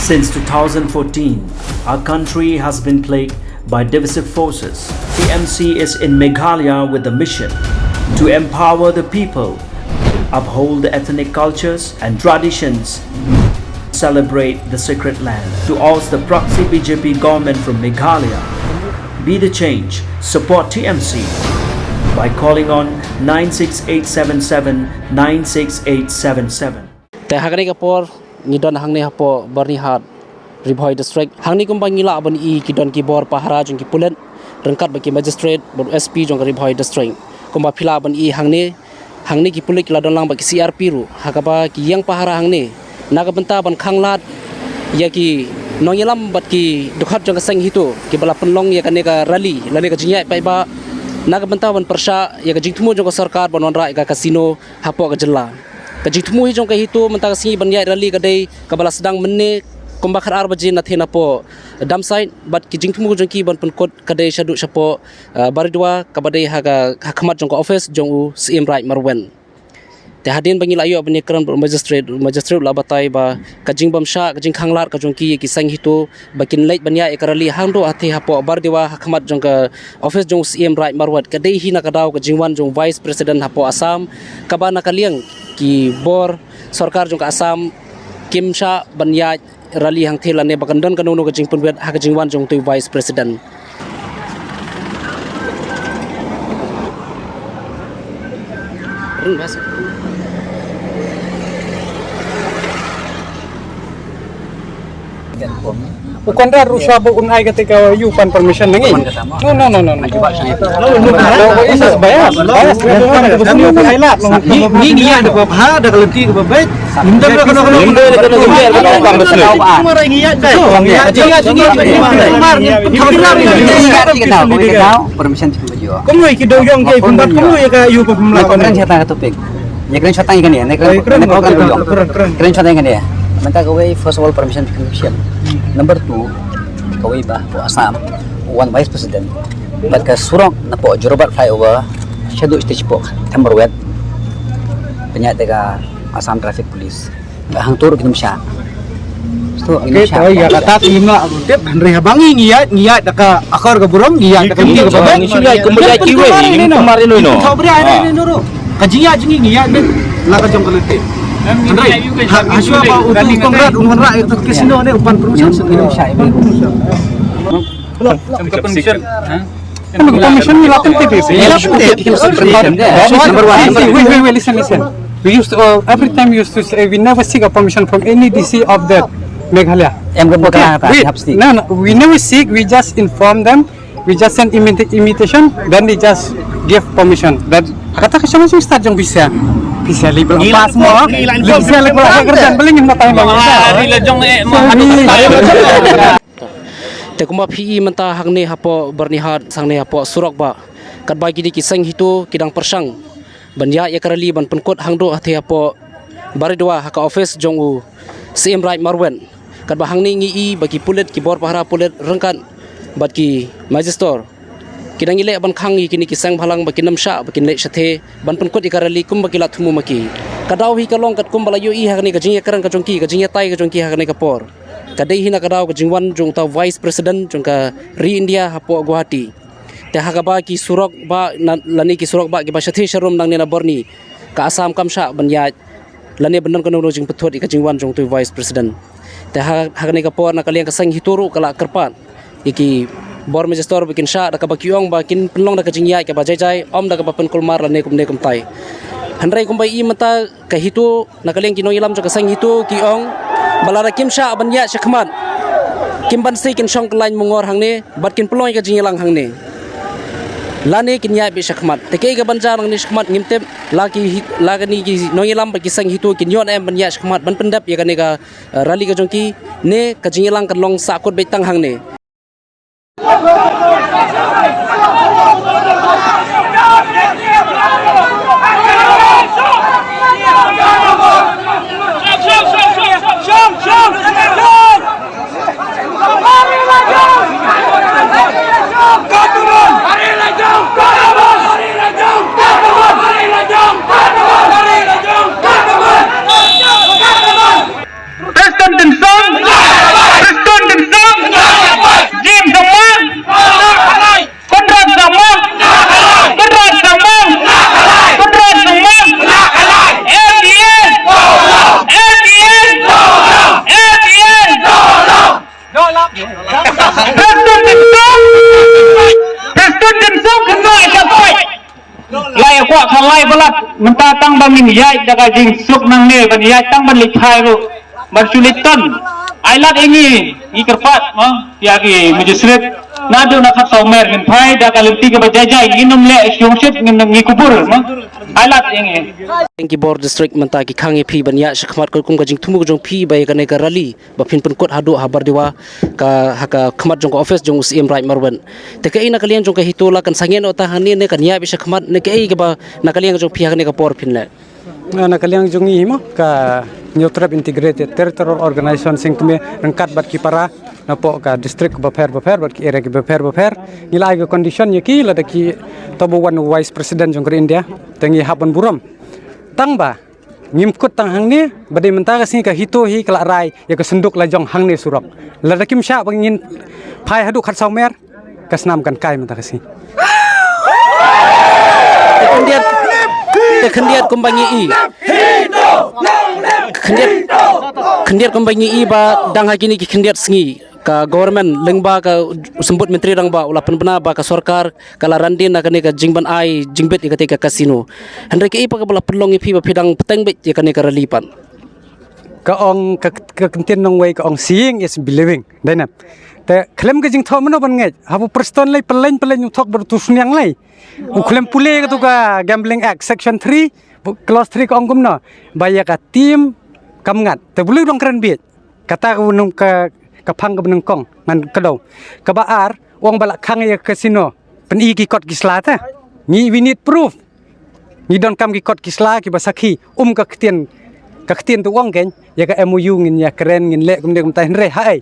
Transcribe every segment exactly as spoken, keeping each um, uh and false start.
Since two thousand fourteen, our country has been plagued by divisive forces. T M C is in Meghalaya with the mission to empower the people, uphold the ethnic cultures and traditions, celebrate the sacred land. To oust the proxy B J P government from Meghalaya, be the change, support T M C by calling on nine six eight seven seven nine six eight seven seven. Te ha kane ka por ngi don hangne hapoh Byrnihat, Ri Bhoi District. Hangne kumba ngi lah ban i ki don ki bor pahara jong ki pulit ryngkat bad ki magistrate bad S P jong ka Ri Bhoi District. Kumba phi lah ban i hangne, hangne ki pulit ki la don lang bad ki C R P ruh, ha kaba ki ïeng pahara hangne na ka bynta ban khanglad ïa ki nongïalam bad ki dkhot jong ka seng HITO kiba la pynlong ïa kane ka rally lane ka jingïaid paidbah na ka bynta ban pyrshah ïa ka jingthmu jong ka sorkar ban wanrah ïa ka casino hapoh ka jylla. Ka jingthmu hi jong ka HITO mynta ka sngi ban ïaid rally ka dei kaba la sdang mynne kumba khatar baje na thei napoh dump site, bad ki jingthmu jong ki ban pynkut ka dei shaduh shapoh, eh, Baridua, kaba dei ha ka, ha khmat jong ka office jong u Syiem Raij Marwet. Te hadien ba ngi la ïoh ban ïakren bad u magistrate, u magistrate u la batai ba ka jingbymshah, ka jingkhanglad ka jong ki ïa ki seng HITO ba kin leit ban ïaid ïa ka rally hangto ha thei hapoh Baridua ha khmat jong ka office jong u Syiem Raij Marwet ka dei hi na ka daw ka jingwan jong u Vice President hapoh Assam, kaba na ka liang ki bor sorkar jong ka Assam kim shah ban ïaid rally hangthie lane ba kan don kano kano ka jingpynwit ha ka jingwan jong u Vice President. U Conrad ruh shuwa ba un ai kata ka, ïa u pan permission na ngi. No, no, no, no, no. Bias, bias. Ngi, ngi ïa da ba bha, da ka lynti kaba bha. Permission. Kumno ki dei ïong ki pynbat kumno ïa ka ïa u pynbat. Kren shata ka topic. Ïa kren shata ïa kane, ïa kren, kren, kren, kren. Kren shata ïa kane. Mynta kawei, first of all, permission, permission. Number two, kawei ba, ba Assam, one vice president. Bad ka surok napoh Jorabat flyover, shaduh stage pok, Themmarwet. Pynïaid da ka Assam Traffic Police. Hangto ruh kin ym shah. Sto kin ym shah. Ïa kata te ym lah ruh tip, hynrei haba ngi ïaid, ngi ïaid da ka akor ka burom, ngi ïaid da ka lynti kaba beit. Ngi ïaid kumba ïaid kiwei, ngi ym kum mar ino ino. Ka jingïaid jong ngi, ngi ïaid beit la ka jong ka lynti. Hynrei ha, ha shuwa ba utu u Conrad un wanrah ïa ka casino ne, u pan permission, kin ym shah. Ka permission, ha? Ano, permission ngi la pynthikna. Number one. Wait, wait, wait, listen, listen. We used to, uh, every time we used to say, we never seek a permission from any D C of the Meghalaya. Em, okay, wait. No, no, we never seek, we just inform them. We just send invita-, invitation, then they just give permission. Then kata ka sama sing start jong bisa. Bisa li belum pas mo. Bisa li belum kerja, belum ni mata yang bagus. Te kumba phi i mynta hangne hapoh Byrnihat, hangne hapoh surok bah, katba kine ki seng HITO ki dang pyrshang ban ïaid ïa ka rally ban pynkut hangto ha thei hapoh Baridua ha ka office jong u Syiem Raij Marwet. Katba hangne ngi i ba ki pulit, ki bor pahara pulit ryngkat bad ki magistrate ki dang ïaleh ban khang ïa kine ki seng bhalang ba kin ym shah ba kin leit shatei ban pynkut ïa ka rally kumba ki la thmu ma ki. Ka daw hi ka long katkum ba la ïohi ha kane ka jingïakren ka jong ki, ka jingïatai ka jong ki ha kane ka por. Ka dei hi na ka daw ka jingwan jong uta u Vice President jong ka ri India hapoh Guwahati. Te ha kaba ki surok bah na, lane ki surok bah kiba shatei sharum nangne na Byrni, ka Assam kam shah ban ïaid lane ban don kano kano jingpynthut ïa ka jingwan jong uta u Vice President. Te ha, ha kane ka por na ka liang ka seng HITO ruh ka la kyrpad ïa ki bor magistrate ba kin shah da kaba ki ong ba kin pynlong da ka jingïaid kaba jai jai, ym da kaba pynkulmar lane kumne kumtai. Hynrei kumba i mynta ka HITO, na ka liang ki nongïalam jong ka seng HITO ki ong ba lada kim shah ban ïaid shakhmat, kim banse kin shong kyllaiñ mungor hangne bad kin pynlong ïa ka jingïalang hangne. Lane kin ïaid beit shakhmat. Te kaei kaban jia nangne shakhmat ngim tip, la ki hi-, la kane ki nongïalam bad ki seng HITO kin ïoh ne em ban ïaid shakhmat ban pyndep ïa kane ka, eh, rally ka jong ki, ne ka jingïalang kan long sahkut beit tang hangne. President Johnson! Mynta tang ba ngin ïaid da ka jingsuk nangne ban ïaid tang ban leit phai ruh ban shu leit ton. Ai lad ïa ngi, ngi kyrpad mo ïa ki magistrate naduh na khatsaw mer ngin phai da ka lynti kaba jai jai, ngin ym leh shong shit, ngin ngi kubur mo. Ai lad ïa ngi. Ki bor district mynta ki khang ïa phi ban ïaid shakhmat katkum ka jingthmu ka jong phi ba ïa kane ka rally ba phin pynkut haduh ha Bardewa, ka ha ka khmat jong ka office jong u Syiem Raij Marwet. Te kaei na ka liang jong ka HITO la kan sangeh noh tang hangne ne kan ïaid beit shakhmat ne kaei kaba na ka liang jong phi ha kane ka por phin leh? Na, na ka liang jong ngi hi mo ka Hynñiewtrep Integrated Territorial Organization sngewkmen ryngkat bad ki para napoh ka district bapher bapher bad ki area ki bapher bapher. Ngi la ai ka condition ïa ki lada ki to ba wan u Vice President jong ka ri India, te ngi hap ban burom. Tang ba ngim kut tang hangne, ba dei mynta ka sngi ka HITO hi ka la rai ïa ka synduk la jong hangne surok. Lada kim shah ba ngin phai haduh khatsaw mer, ka snam kan kai mynta ka sngi. Te khyndiat, te khyndiat kumba ngi i. Khyndiat, khyndiat kumba ngi i ba dang ha kine ki khyndiat sngi ka government lyngba ka Symbud Myntri Rangbah u la pynbna ba ka sorkar ka la randien na kane ka jingban ai jingbit ïa kata ka casino. Hynrei kaei pat kaba la pynlong ïa phi ba phi dang bteng beit ïa kane ka rally pat? Ka ong ka, ka ktien nongwei ka ong seeing is believing. Dei na. Te khlem ka jingthoh mano ban ngeit. Haba Prestone lei pynleng pynleng u thok bad u tu sniang lei. U khlem pule katu ka Gambling Act Section three, clause three ka ong kumno. Ba ïa ka team kam ngat. Te bulu dong kren beit. Kata ka nung ka, ka phang kaba nyngkong ngan kdew. Kaba ar, u ong ba la khang ïa ka casino. Pyn-i ki kot ki sla te. Ngi, we need proof. Ngi donkam ki kot ki sla kiba sakhi. Um ka ktien, ka ktien tu ong kein ïa ka M O U ngin ïa kren ngin leh kumne kumta hynrei ha ei.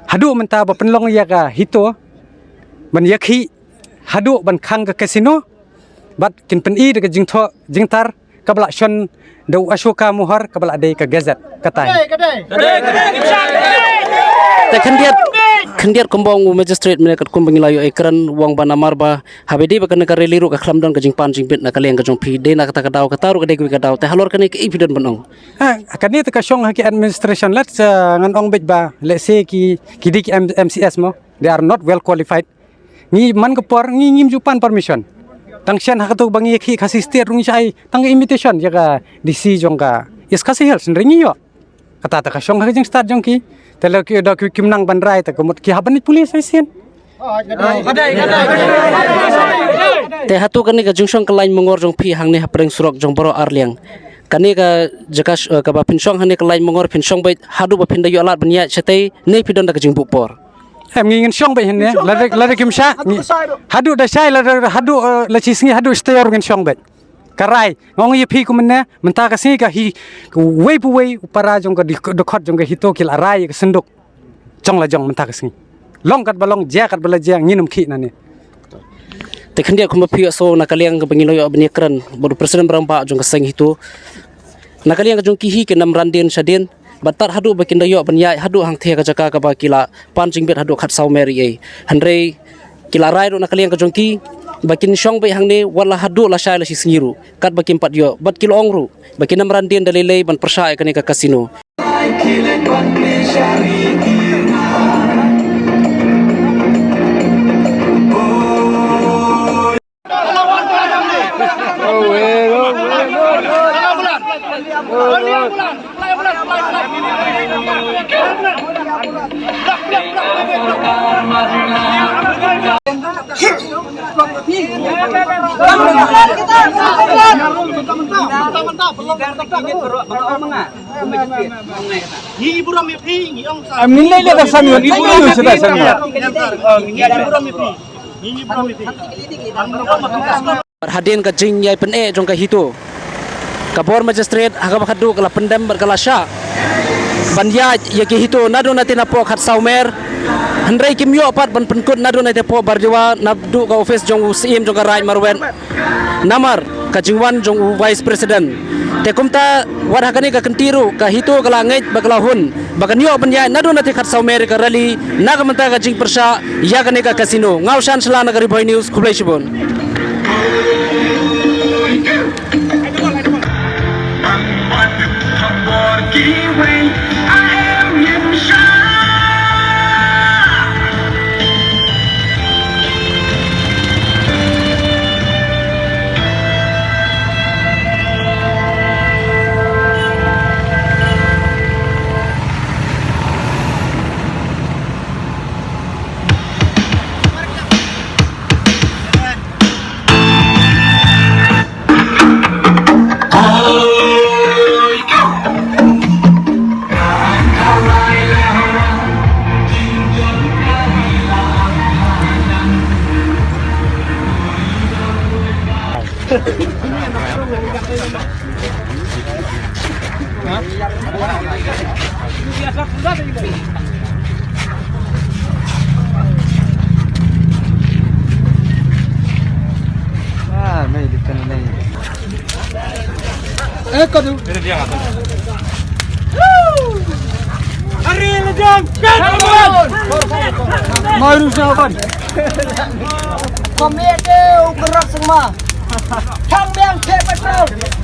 Haduh mynta ba pynlong ïa ka HITO ban ïa khih haduh ban khang ka casino. Bad kin pyn-i da ka jingthoh jingtar kaba la shon da u Ashoka Mohar kaba la dei ka gazette. Katai. Te khyndiat, khyndiat kumba ong u magistrate mynne katkum ba ngi la ïoh ïa kren u ong ba namar ba haba dei ba kane ka rally ruh ka khlem don ka jingpan jingbit na ka liang ka jong phi, dei na kata ka daw kata ruh ka dei ka daw te halor kane kaei phi don ban ong? Ha kane te ka shong ha ki administration lad sa ngan ong beit ba lehse ki, ki dei ki M-, M C S mo, they are not well qualified. Ngi man ka por ngi ngim ju pan permission. Tang shen ha katu ba ngi ïa khih Khasi State ruh ngi shah ai tang ka invitation ïa ka D C jong ka East Khasi Hills hynrei ngi ïoh. Kata ta ka shong ha ka jingstad jong ki. Te lada ki, da ki kim nang ban rai ta ka mut ki hap ban leit police station. Te hato kane ka jingshong ka lain mangor jong phi hangne ha pdeng surok jong baroh arliang, kane ka jaka sh-, eh, kaba phin shong hangne ka lain mangor phin shong beit haduh ba phin da ïoh lad ban ïaid shatei ne phi don da ka jingbuh por? Em, ngi ngin shong beit hangne. Lada, lada kim shah ngi, haduh da shai lada haduh, eh, la shi sngi haduh shatei ruh ngin shong beit. Ka rai nga ong ïa phi kumne mynta ka sngi ka hi, ka wei pa wei u para jong ka di-, dkhot jong ka HITO ki la rai ka synduk jong la jong mynta ka sngi. Long kat ba long, jia kat ba la jia, ngin ym khih nangne. Te khyndiat kumba phi ïohsngew na ka liang kaba ngi la ïoh ban ïa kren bad u president ba rangbah jong ka seng HITO. Na ka liang ka jong ki hi kin ym ran dien sha dien bad tad haduh ba kin da ïoh ban ïaid haduh hangthie ka jaka kaba ki la pan jingbit haduh khatsaw mer ei. Hynrei ki la rai ruh na ka liang ka jong ki ba kin shong beit hangne wat la haduh la shai la shi sngi ruh kat ba kim pat ïoh bad ki la ong ruh ba kin ym ran dien da lei lei ban pyrshah ïa kane ka casino. Ngin lei lei da san ngut, lei lei shu da san ngut. Hadien ka jingïai pyneh jong ka HITO, ka bor magistrate ha kaba khadduh ka la pyndem bad ka la shah ban ïaid ïa ki HITO naduh na te napoh Khatsawmer. Hynrei kim ïoh pat ban pynkut naduh na te poh Barjawa naduh ka office jong u Syiem jong ka Raid Marwet. Namar ka jingwan jong u Vice President. Te kumta wat ha kane ka kynti ruh ka HITO ka la ngeit bad ka la hun ba kan ïoh ban ïaid naduh na te Khatsawmer ka rally na ka bynta ka jingpyrshah ïa kane ka casino. Nga u Shan Shylla na ka Ri Bhoi News, khublei shibun. Ah, mei di kan nei. Eh, kadu. Are lajang petrol. Mai ru sa ban. Komedi u berat semua. Thang biang ke petrol.